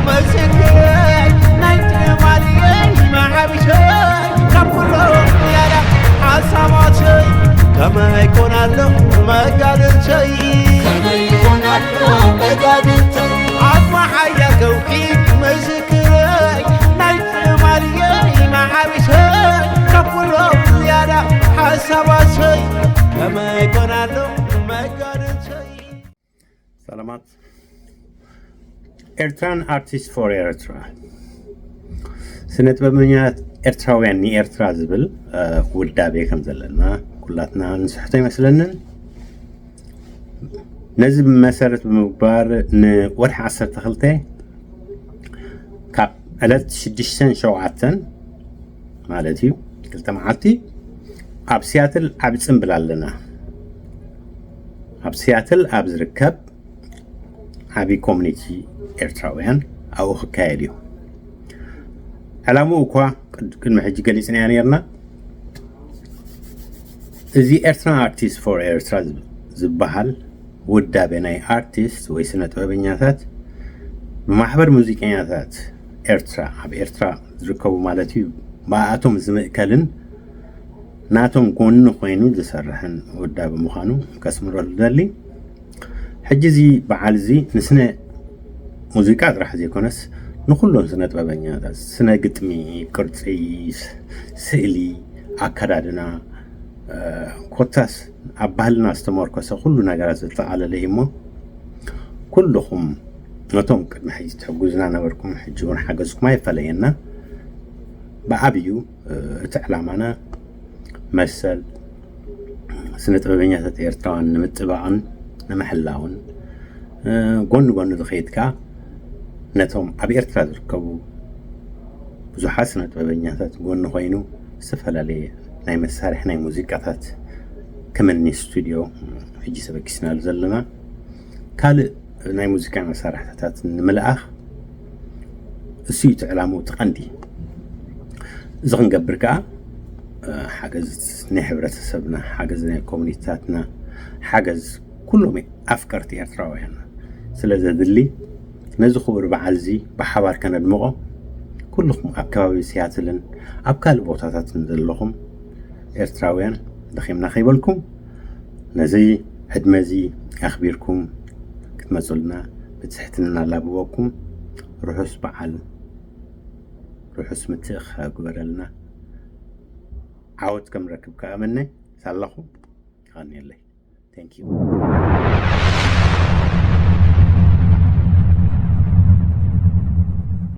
መዝክረይ ናይ ትማልየይ መዓቢሸይ ካብ ኩሎም ያዳ ሓሳባተይ ከመይ ኮን ኣሎ መጋድልተይ ከመይ ኮን ኣሎ መጋድልተይ ኣባ ሓያል ከውሒ መዝክረይ ናይ ትማልየይ መዓቢሸይ ካብ ኩሎም ያዳ ሓሳባተይ ከመይ ኮን ኣሎ መጋድልተይ ሰላማት ኤርትራን ኣርቲስት ፎር ኤርትራ ስነ ጥበበኛት ኤርትራውያን ንኤርትራ ዝብል ውዳቤ ከም ዘለና ኩላትና ንስሕቶ ይመስለንን። ነዚ መሰረት ብምግባር ንወርሒ ዓሰርተ ክልተ ካብ ዕለት ሽዱሽተን ሸውዓተን ማለት እዩ ክልተ መዓልቲ ኣብ ሲያትል ዓቢ ጽምብል ኣለና። ኣብ ሲያትል ኣብ ዝርከብ ዓቢ ኮሚኒቲ ኤርትራውያን ኣብኡ ክካየድ እዩ። ዕላምኡ እኳ ቅድሚ ሕጂ ገሊጽናዮ ነርና። እዚ ኤርትራ ኣርቲስት ፎር ኤርትራ ዝበሃል ውዳቤ ናይ ኣርቲስት ወይ ስነ ጥበበኛታት ብማሕበር ሙዚቀኛታት ኤርትራ ኣብ ኤርትራ ዝርከቡ ማለት እዩ ብኣቶም ዝምእከልን ናቶም ጎኒ ኮይኑ ዝሰርሕን ውዳቤ ምዃኑ ከስምረሉ ደሊ። ሕጂ እዚ በዓል እዚ ንስነ ሙዚቃ ጥራሕ ዘይኮነስ ንኩሎም ስነ ጥበበኛታት ስነ ግጥሚ፣ ቅርፂ፣ ስእሊ፣ ኣከዳድና ኮታስ ኣብ ባህልና ዝተመርኮሰ ኩሉ ነገራት ዘጠቓለለ እዩ እሞ ኩልኹም ነቶም ቅድሚ ሕጂ ትሕጉዝና ነበርኩም ሕጂ እውን ሓገዝኩም ኣይፈለየና። ብዓብዩ እቲ ዕላማና መሰል ስነ ጥበበኛታት ኤርትራውያን ንምጥባቕን ንምሕላውን ጎኒ ጎኒ ዝኸይድ ከዓ ነቶም ኣብ ኤርትራ ዝርከቡ ብዙሓት ስነ ጥበበኛታት ጎኒ ኮይኑ ዝተፈላለየ ናይ መሳርሒ ናይ ሙዚቃታት ከምኒ ስቱድዮ ሕጂ ተበጊስናሉ ዘለና ካልእ ናይ ሙዚቃ መሳርሕታት ንምልኣኽ እሱ እዩ እቲ ዕላምኡ እቲ ቀንዲ። እዚ ክንገብር ከዓ ሓገዝ ናይ ሕብረተሰብና ሓገዝ ናይ ኮሚኒቲታትና ሓገዝ ኩሎም ኣፍቀርቲ ኤርትራውያን ስለ ዘድሊ ነዚ ክቡር በዓል እዚ ብሓባር ከነድምቖ ኩልኹም ኣብ ከባቢ ሲያትልን ኣብ ካልእ ቦታታትን ዘለኹም ኤርትራውያን ደኺምና ከይበልኩም ነዚ ዕድመ እዚ ኣኽቢርኩም ክትመፁልና ብትሕትና ላብወኩም ርሑስ በዓል ርሑስ ምትእኽኻብ ግበረልና። ዓወት ከም ረክብ ከኣመነ ሳለኹ ይቐንየለይ። Thank you.